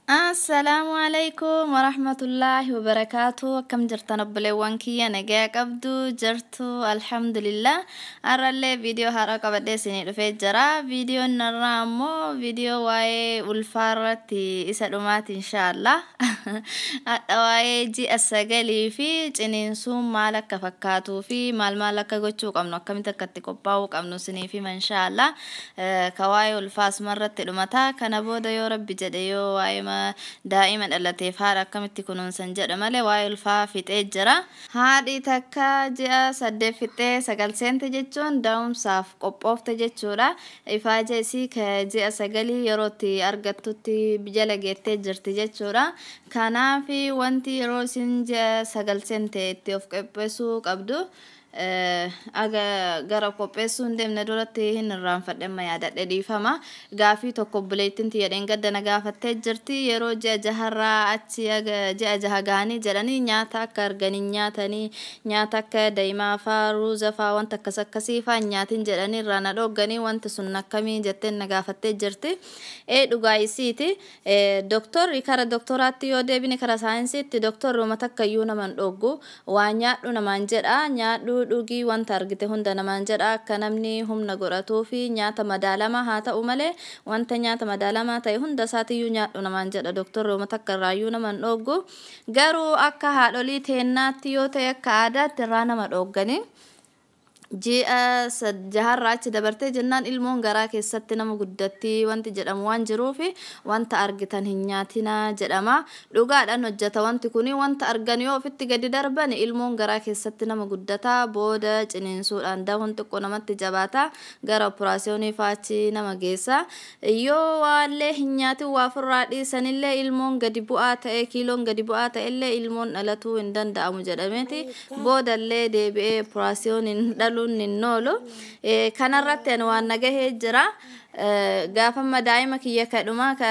Assalaamu alaikum warahmatullaahi wabarakaatu. Akkam jirtan obboleewwan kiyya? Nagaa qabdu jirtu? Alhamdulillah, har'allee viidiyoo haaraa qabadhee isinii dhufee jira. Viidiyoon narraa ammoo viidiyoo waa'ee ulfaa irratti isa dhumaati, inshaallah. Hadha waa'ee ji'a 9 fi ciniinsuun maal akka fakkaatuu fi maal maal akka gochuu qabnu, akkamitti akka itti qophaa'uu qabnu isiniif hima, inshaallah. Ka waa'ee ulfaa asuma irratti dhumata. Kana booda yoo Rabbi jedhe, yoo waa'ee daa'ima dhalateef haadha akkamitti kunuunsan jedha malee waa'ee ulfaa fixee jira. Haadhi takka ji'a 8 fixee 9 seente jechuun da'umsaaf qophoofte jechuudha. Ifaaja isii ka ji'a 9 yeroo itti argattutti jala geettee jirti jechuudha. Kanaaf wanti yeroo isin ji'a 9 seente itti of qopheessuu qabdu, aga gara qopheessuu hin deemne duratti hin irraanfadhe, amma yaadadhe, dhiifama. Gaafii tokko obboleettiin tiyya dheengadda na gaafattee jirti. Yeroo ji'a jaharraa achi aga ji'a 6 gahanii jedhanii nyaata akka arganii nyaatanii, nyaata akka daa'imaa faa, ruuza faa, wanta akkas akkasii faa nyaatin jedhanii irraa na dhoogganii, wanti sun akkamii jetteen na gaafattee jirti. Ee, dhugaa isiiti. Doktorri kara doktoraatti yoo deebine, kara saayinsiitti doktorri uummata akkayyuu naman dhoggu. Waa nyaadhu namaan jedha, nyaadhu, dhugii, wanta argite hunda namaan jedha, akka namni humna godhatuu fi nyaata madaalamaa haa ta'u malee wanta nyaata madaalamaa ta'e hunda isaatiyyuu nyaadhu namaan jedha doktorri. Uummata akka irraayyuu naman dhoggu. Garuu akka haadholii teennaatti yoo ta'e, akka aadaatti irraa nama dhoogganii, ji'a jaharraa achi dabartee jennaan ilmoon garaa keessatti nama guddatti wanti jedhamu waan jiruufi wanta argitan hin nyaatinaa jedhama. Dhugaadhaan hojjeta wanti kuni. Wanta argan yoo ofitti gadi darban ilmoon garaa keessatti nama guddataa, booda ciniinsuudhaan dahuun xiqqoo namatti jabaata, gara operaasiyoonii faachi nama geessa. Yoo waallee hin nyaatin, waa ofirraa dhiisanillee, ilmoon gadi bu'aa ta'e, kiiloon gadi bu'aa ta'ellee ilmoon dhalatuu hin danda'amu jedhameeti boodallee deebi'ee operaasiyooniin dhaluun hin oolu. Kanarratti ani waan nagahee jira. Gaafa amma daa'ima kiyya kadhumaa ka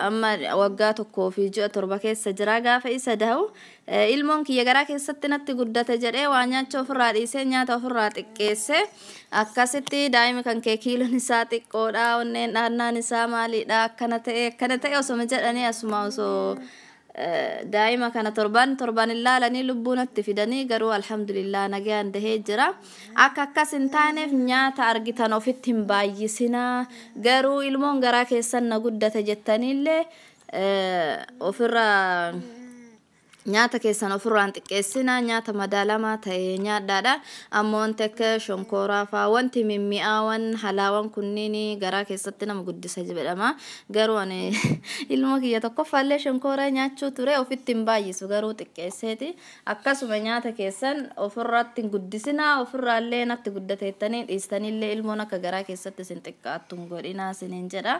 amma waggaa 1 fi ji'a 7 keessa jira, gaafa isa dahu ilmoon kiyya garaa keessatti natti guddate jedhee waa nyaachuu ofirraa dhiisee, nyaata ofirraa xiqqeesse. Akkasitti daa'ima kan kee kiiloon isaa xiqqoodha, onneen dhaannaan isaa maalidha, akkana ta'e akkana ta'e osoma jedhanii, asuma osoo daa'ima kana torban torban ilaalanii lubbuu natti fidanii, garuu alhamdulillah nagaan dahee jira. Akka akkas hin taaneef nyaata argitan ofitti hin baay'isinaa. Garuu ilmoon garaa keessan na guddate jettaniillee ofirraa nyaata keessan ofirraan xiqqeessinaa, nyaata madaalamaa ta'e nyaadhaadha. Ammoo wanti akka shonkooraa faa, wanti mimmi'aawan halaawan kunniin garaa keessatti nama guddisa jedhama. Garuu ani ilmoo kiyya tokkoffaallee shonkooraa nyaachuu ture, ofitti hin baay'isu, garuu xiqqeesseeti. Akkasuma nyaata keessan ofirratti hin guddisinaa, ofirraallee natti guddateettanii dhiistaniillee ilmoon akka garaa keessatti isin xiqqaattu hin godhinaa isiniin jedha.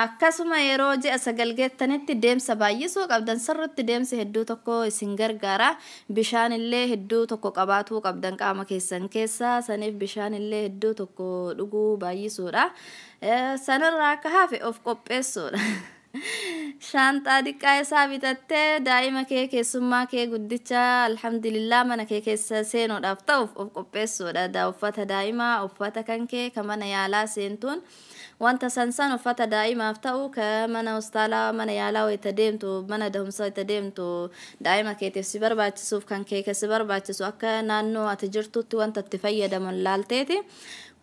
Akkasuma yeroo ji'a 9 geettanitti deemsa baay'isuu qabdan. Sirritti deemsa hedduu tokko isin gargaara. Bishaan illee hedduu tokko qabaatuu qabdan qaama keessan keessa, saniif bishaan illee hedduu tokko dhuguu baay'isuudha. Sanirraa akka hafe of qopheessuudha. Shaanxaa xiqqaa isaa bitattee daa'ima kee, keessummaa kee guddicha alhamdulillah mana kee keessa seenuudhaaf ta'uuf of qopheessuudha. Uffata daa'imaa, uffata kan kee ka mana yaalaa seentuun, wanta sansan, uffata daa'imaaf ta'u ka mana hospitaalaa, mana yaalaa wayita deemtu, mana dahumsa wayita deemtu daa'ima keetiif si barbaachisuuf kan kee si barbaachisu, akka naannoo ati jirtutti wanta itti fayyadaman laalteeti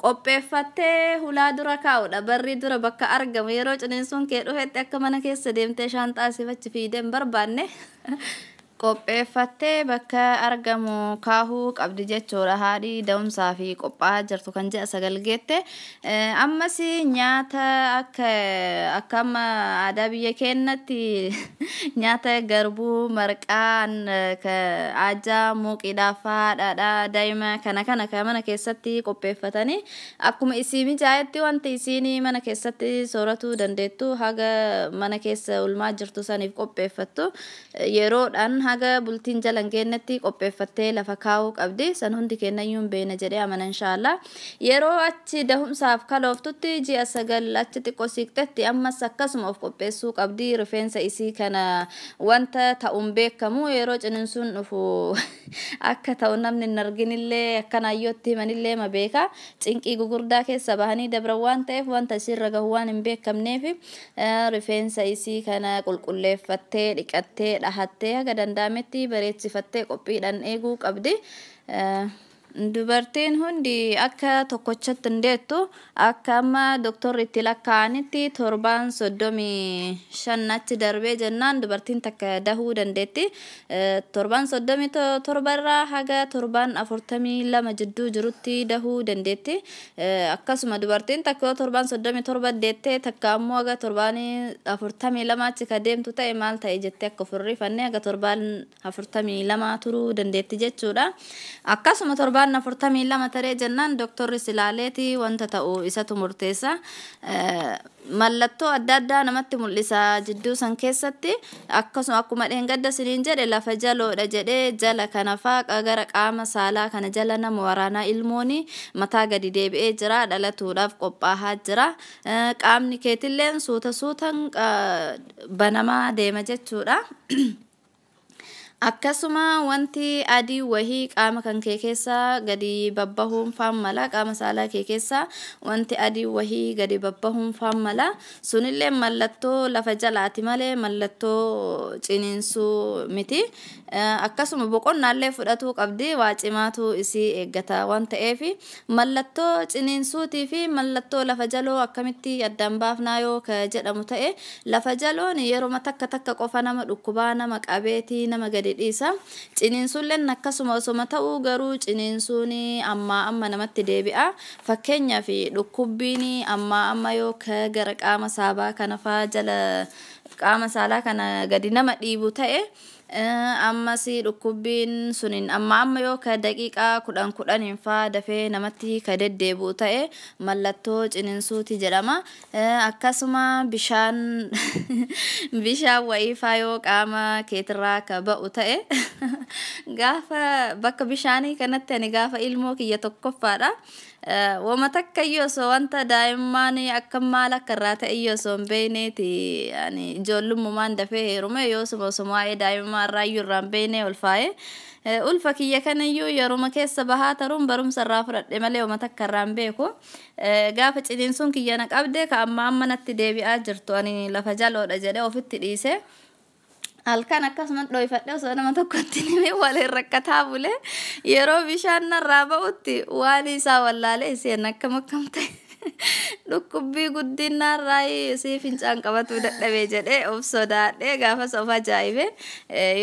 qopheeffattee hulaa dura kaa'udha. Barrii dura bakka argamu, yeroo ciniinsuun kee dhufetti akka mana keessa deemtee shaanxaa sifachi fiidee hin barbaanne qopheeffattee bakka argamu kaahuu qabdi jechuudha. Haadhi da'umsaa fi qophaa'aa jirtu kan ji'a 9 geette ammas nyaata akka amma aadaa biyya keenyatti nyaata garbuu, marqaan, aajjaa, muuqiidhaaf, dhadhaa daa'ima kana kana kan mana keessatti qopheeffatanii, akkuma isii mijaa'etti wanti isiin mana keessatti sooratuu dandeettu haga mana keessa ulmaa jirtu saniif qopheeffattu yeroodhaan. Haga bultiin jala hin geennetti qopheeffattee lafa kaa'uu qabdi. San hundi kennayyuu hin beekna jedhee amana inshaallah. Yeroo achi dahumsaaf kalooftutti ji'a 9 achi xiqqoo siiqxetti ammas akkasuma of qopheessuu qabdi. Rifeensa isii kana wanta ta'uun beekamu yeroo ciniinsuun dhufu akka ta'u namni hin arginillee akkanaayyootti himanillee ma beeka. Cinqii gugurdaa keessa bahanii dabran waan ta'eef wanta isiirra gahu waan hin beekamneef rifeensa isii kana qulqulleeffattee dhiqattee dhahattee haga danda'ametti bareechifattee qophiidhaan eeguu qabdi. Dubartiin hundi akka tokkochatti hin deettu. Akka amma doktorri itti lakkaa'anitti torbaan 35 achi darbee jennaan dubartiin takka dahuu dandeetti. Torbaan 37 irraa haga torbaan 42 jidduu jirutti dahuu dandeetti. Akkasuma dubartiin takka yoo torbaan 37 deettee takka ammoo haga torbaan 42 achi ka deemtu ta'e maal ta'e jettee akka ofirrifanne haga torbaan 42 turuu dandeetti jechuudha. Akkasuma torbaan 42 taree jennaan doktorri silaaleeti wanta ta'u isatu murteessa. Mallattoo adda addaa namatti mul'isa jidduu san keessatti. Akkasuma akkuma dheengadda siniin jedhe lafa jaloodha jedhee jala kana faa gara qaama saalaa kana jala nama waraanaa ilmooni mataa gadi deebi'ee jira, dhalatuudhaaf qophaahaa jira. Qaamni keetilleen suuta suutan banamaa deema jechuudha. Akkasuma wanti adii wahii qaama kan kee keessa gadi babbahuun faan mala, qaama saalaa kee keessa wanti adii wahii gadi babbahuun faan mala. Sunillee mallattoo lafa jalaati malee mallattoo ciniinsuu miti. Akkasuma boqonnaallee fudhatuu qabdi, waa cimaatu isii eeggata waan ta'eef. Mallattoo ciniinsuutii fi mallattoo lafa jaloo akkamitti addaan baafnaa yoo ka jedhamu ta'e, lafa jaloon yeroo takka takka qofa nama dhukkubaa nama qabeetii nama gadi dhiisa. Ciniinsuulleen akkasuma osoma ta'uu garuu ciniinsuun ammaa amma namatti deebi'a. Fakkeenyaaf dhukkubbiin ammaa amma yoo ka gara qaama saabaa kana faa jala qaama saalaa kana gadi nama dhiibu ta'e, ammas dhukkubbiin sunin amma amma yoo ka daqiiqaa 10 10 faa dafee namatti ka deddeebi'u ta'e mallattoo ciniinsuuti jedhama. Akkasuma bishaan wayii faa yoo qaama keetirraa ka ba'u ta'e, gaafa bakka bishaanii kanatti ani gaafa ilmoo kiyya tokkoffaadha. Wama takka iyyuu osoo wanta daa'imman akka maal akka irraa ta'e iyyuu osoo hin beekneeti ani ijoollummaan dafee heerume yoosuma osoo waa'ee daa'imummaa irraa iyyuu irraa hin beekne ulfaa'e. Ulfa kiyya kanayyuu yeruma keessa bahaa taruun barumsa irraa fudhadhe malee wama takka irraa hin beeku. Gaafa ciniinsuun kiyya na qabde ka amma amma natti deebi'aa jirtu ani lafa jaloodha jedhee ofitti dhiise. Halkan akkasuma dhoyfadhe osoo nama tokkotti himee waliin rakkataa bule yeroo bishaan narraa ba'utti waan isaa wallaalee isheen akkam akkam ta'e dhukkubbii guddinaarraa isii fincaan qabatuu dadhabee jedhee of sodaadhee gaafas of ajaa'ibe.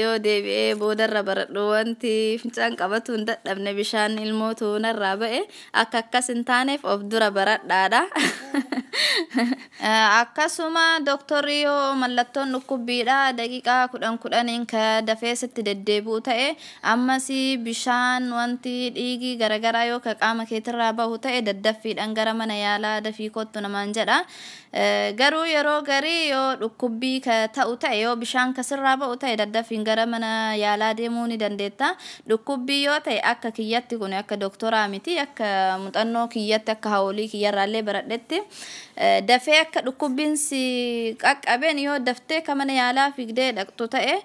Yoo deebi'ee boodarra baradhu wanti fincaan qabatuu hin dadhabne bishaan ilmootu narraa ba'e akka akkas hin taaneef of dura baradhaadha. Akkasuma doktorri yoo mallattoon dhukkubbiidha daqiiqaa 10 10 ka dafee sitti deddeebi'u ta'e, ammas bishaan wanti dhiigii garaagaraa yoo ka qaama keetirraa bahu ta'e daddaffiidhaan gara mana yaalaa dafii kottu namaan jedha. Garuu yeroo garii yoo dhukkubbii ka ta'u ta'e, yoo bishaan kasirraa ba'u ta'e daddaffiin gara mana yaalaa deemuu ni dandeetta. Dhukkubbii yoo ta'e akka kiyyatti kun akka doktoraa miti, akka muuxannoo kiyyatti akka haawolii kiyyarraallee baradhetti dafee akka dhukkubbiin si qaqqabeen yoo daftee ka mana yaalaa fiigdee dhaqxu ta'e,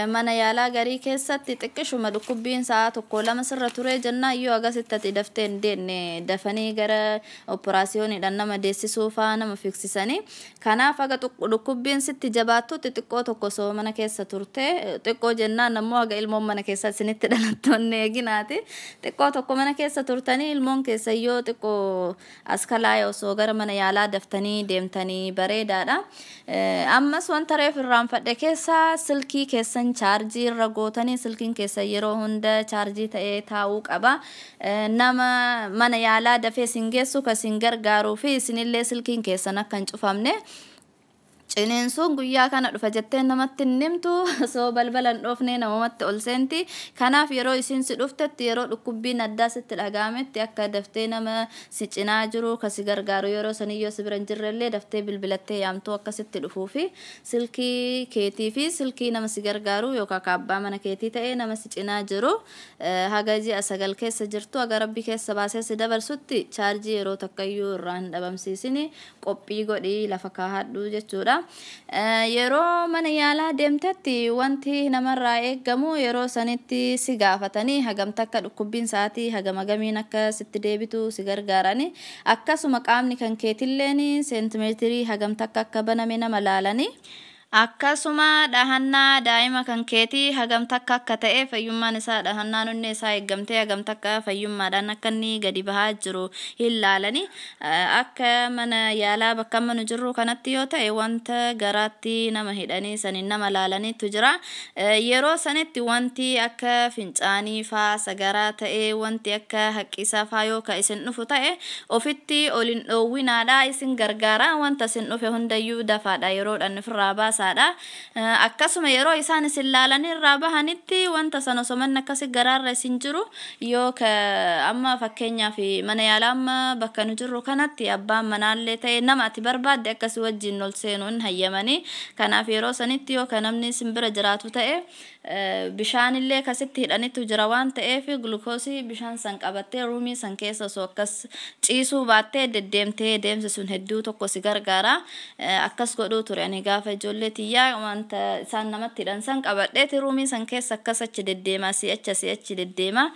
mana yaalaa garii keessatti xiqqishuma dhukkubbiin sa'a 1 2 sirra ture jennaan yoo agasitti ati daftee hin deenne dafanii gara operaasiyooniidhaan nama deessisuu faa nama fiigsisanii. Kanaaf haga dhukkubbiin sitti jabaattutti xiqqoo tokko osoo mana keessa turte, xiqqoo jennaan ammoo haga ilmoon mana keessa isinitti dhalattoonni eeginaati. Xiqqoo tokko mana keessa turtanii ilmoon keessa yoo xiqqoo as kalaa'e osoo gara mana yaalaa daftanii deemtanii bareedaadha. Ammas wanta reef irraanfadhe keessaa silkii keessan chaarjii irra gootanii silkiin keessan yeroo hunda chaarjii ta'ee taa'uu qaba. Nama mana yaalaa dafee isin geessu ka isin gargaaruu fi isinillee silkiin keessan akka hin cufamne. Ciniinsuun guyyaa kana dhufa jettee namatti hin himtu, osoo balbala hin dhoofnee namumatti ol seenti. Kanaaf yeroo isiin si dhuftetti, yeroo dhukkubbiin addaa sitti dhaga'ametti, akka daftee nama si cinaa jiru ka si gargaaru, yeroo saniyyoo si bira hin jirrellee daftee bilbilattee yaamtuu akkasitti dhufuufi, silkii keetii fi silkii nama si gargaaru yookaan ka abbaa mana keetii ta'ee nama si cinaa jiru, haga ji'a 9 keessa jirtu, haga Rabbi keessa baasee si dabarsutti, chaarjii yeroo takkayyuu irraa hin dhabamsiisini, qophii godhii lafa kaahadhu jechuudha. Yeroo mana yaalaa deemtetti wanti namarraa eeggamu, yeroo sanitti si gaafatanii hagam takka dhukkubbiin sa'aatii hagam hagamiin akka sitti deebitu si gargaarani, akkasuma qaamni kan keetilleen seentimeetirii hagam takka akka baname nama laalanii. Akkasuma dhahannaa daa'ima kan keetii hagam takka akka ta'e, fayyummaan isaa, dhahannaan onnee isaa eeggamtee hagam takka fayyummaadhaan akka inni gadi bahaa jiru hin laalani. Akka mana yaalaa bakka amma nu jirru kanatti yoo ta'e, wanta garaatti nama hidhanii saniin nama laalaniitu jira. Yeroo sanitti wanti akka fincaanii faa, sagaraa ta'e, wanti akka haqqisaa faa yoo ka isin dhufu ta'e, ofitti ol hin dhoowwinaadha, isin gargaara. Wanta isin dhufe hundayyuu dafaadha yeroodhaan ofirraa baasaadha. Akkasuma yeroo isaan isin laalanii irraa bahanitti, wanta sana osoo manni akkasi garaarra isin jiru yoo ka amma fakkeenyaaf mana yaalaa amma bakka nu jirru kanatti abbaan manaallee ta'e nama ati barbaadde akkasi wajjin ol seenuu hin hayyamanii. Kanaaf yeroo sanitti yoo ka namni isin bira jiraatu ta'e, bishaanillee kasitti hidhanitu jira waan ta'eef, gulukoosii bishaan san qabattee ruumii san keessa osoo akkas ciisuu baattee deddeemtee, deemsi sun hedduu tokko si gargaara. Akkas godhuu ture ani gaafa ijoollee tiyyaa, wanta isaan namatti hidhan san qabadheeti ruumii san keessa akkas achi deddeema, si'acha si'achi deddeema.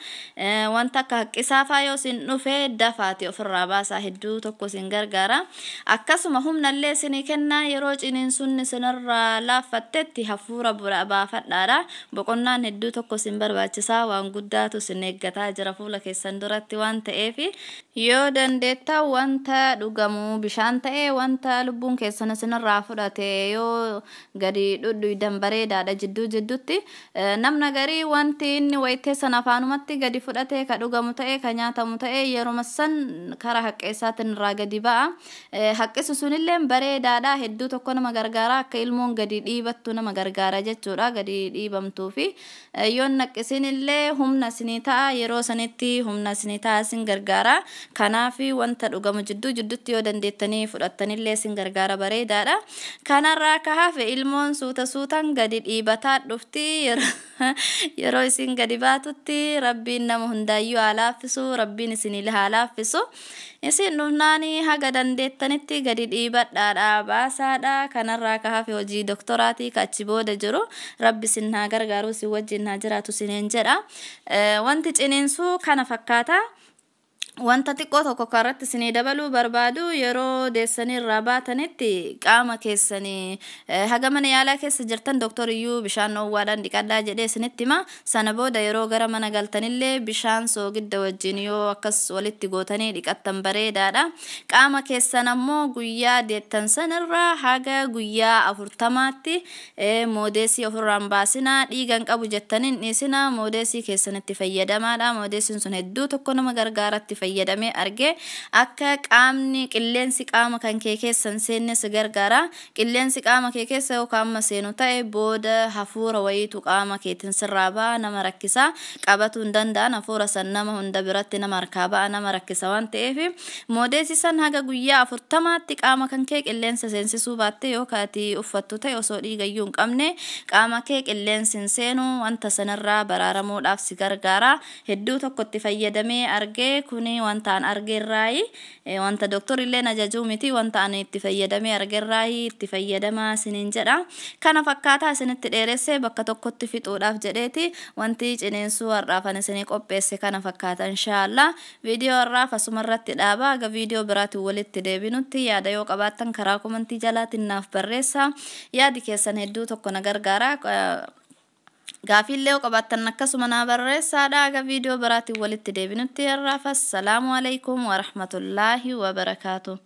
Wanta akka haqqisaa faa yoo isin dhufe dafaati ofirraa baasaa, hedduu tokko isin gargaara. Akkasuma humnallee isinii kennaa. Yeroo ciniinsuun isinirraa laaffattetti hafuura baafadhaadha. Boqonnaan hedduu tokko isin barbaachisaa, waan guddaatu isin eeggataa jira fuula keessan duratti waan ta'eef, yoo dandeetta wanta dhugamu bishaan ta'e, wanta lubbuun keessan isinirraa fudhate yoo gadi dhudhuydan bareedaadha jidduu jidduutti. Namna garii wanti inni wayitee san afaanumatti gadi fudhate, ka dhugamu ta'e, ka nyaatamu ta'e, yeruma san karaa haqqeessaatiin irraa gadi ba'a. Haqqisu sunillee bareedaadha, hedduu tokko nama gargaara, akka ilmoon gadi dhiibattu nama gargaara jechuudha. Gadi dhiibamtuu fi yoo naqqisin illee humna isinii ta'a, yeroo sanitti humna isinii ta'a, isin gargaara. Kanaaf wanta dhugamu jidduu jidduutti yoo dandeettanii fudhattanillee isin gargaara, bareedaadha. Kanarraa akka hafe ilmoon suuta suutaan gadi dhiibataa dhufti. Yeroo isin gadi baatutti Rabbiin nama hundaayyuu haa laaffisu, Rabbiin isinii haa laaffisu. Isin dhufnaanii haga dandeettanitti gadi dhiibadhaadha, baasaadha. Kanarraa akka hafe hojii doktoraatii ka achi booda jiru, Rabbi isin haa gargaaru, isin wajjin haa jiraatu isiniin jedha. Wanti ciniinsuu kana fakkaata. Wanta xiqqoo tokko karratti isinii dabaluu barbaadu, yeroo deessanii irraa baatanitti qaama keessanii, haga mana yaalaa keessa jirtan doktoriyyuu bishaan dhoowwaadhaan dhiqadhaa jedhee isinitti hima. Sana booda yeroo gara mana galtanillee bishaan soogidda wajjin yoo akkas walitti gootanii dhiqattan bareedaadha. Qaama keessan ammoo guyyaa deettan sanirraa haga guyyaa 40tti moodeesii ofirraan baasinaa. Dhiigan qabu jettaniin dhiisinaa, moodeesii keessanitti fayyadamaadha. Moodeesiin sun hedduu tokko nama gargaaratti, fayyadamee arge. Akka qaamni qilleensi qaama kan kee keessan seenne si gargaara. Qilleensi qaama kee keessa yookaan amma seenu ta'e, booda hafuura wayiitu qaama keetiin sirraa ba'a, nama rakkisa, qabatuu hin danda'an hafuura san, nama hunda biratti nama harkaa ba'a, nama rakkisa waan ta'eef, moodeesii san haga guyyaa 40tti qaama kan kee qilleensa seensisuu baatte, yoo kaati uffattu ta'e, osoo dhiigayyuu hin qabne qaama kee qilleensi hin seenu, wanta sanarraa baraaramuudhaaf si gargaara. Hedduu tokkotti fayyadamee argee. Kuni wanta an argeerraayi, wanta doktorillee ajajuu miti, wanta ani itti fayyadamee argeerraayi itti fayyadamaa isiniin jedha. Kana fakkaataa isinitti dheeressee bakka tokkotti fixuudhaaf jedheeti. Wanti ciniinsuu har'aaf ani isinii qopheesse kana fakkaata. Inshaallah viidiyoo har'aaf asumarratti dhaaba. Aga viidiyoo biraatiin walitti deebinutti, yaada yoo qabaattan karaa komantii jalaatiin naaf barreessa. Yaadi keessan hedduu tokko na gargaara. Gaafiillee yoo qabaattan akkasuma naa barreessaadha. Aga viidiyoo biraatiin walitti deebinutti har'aaf assalaamu alaikum warahmatullaahi wabarakaatu.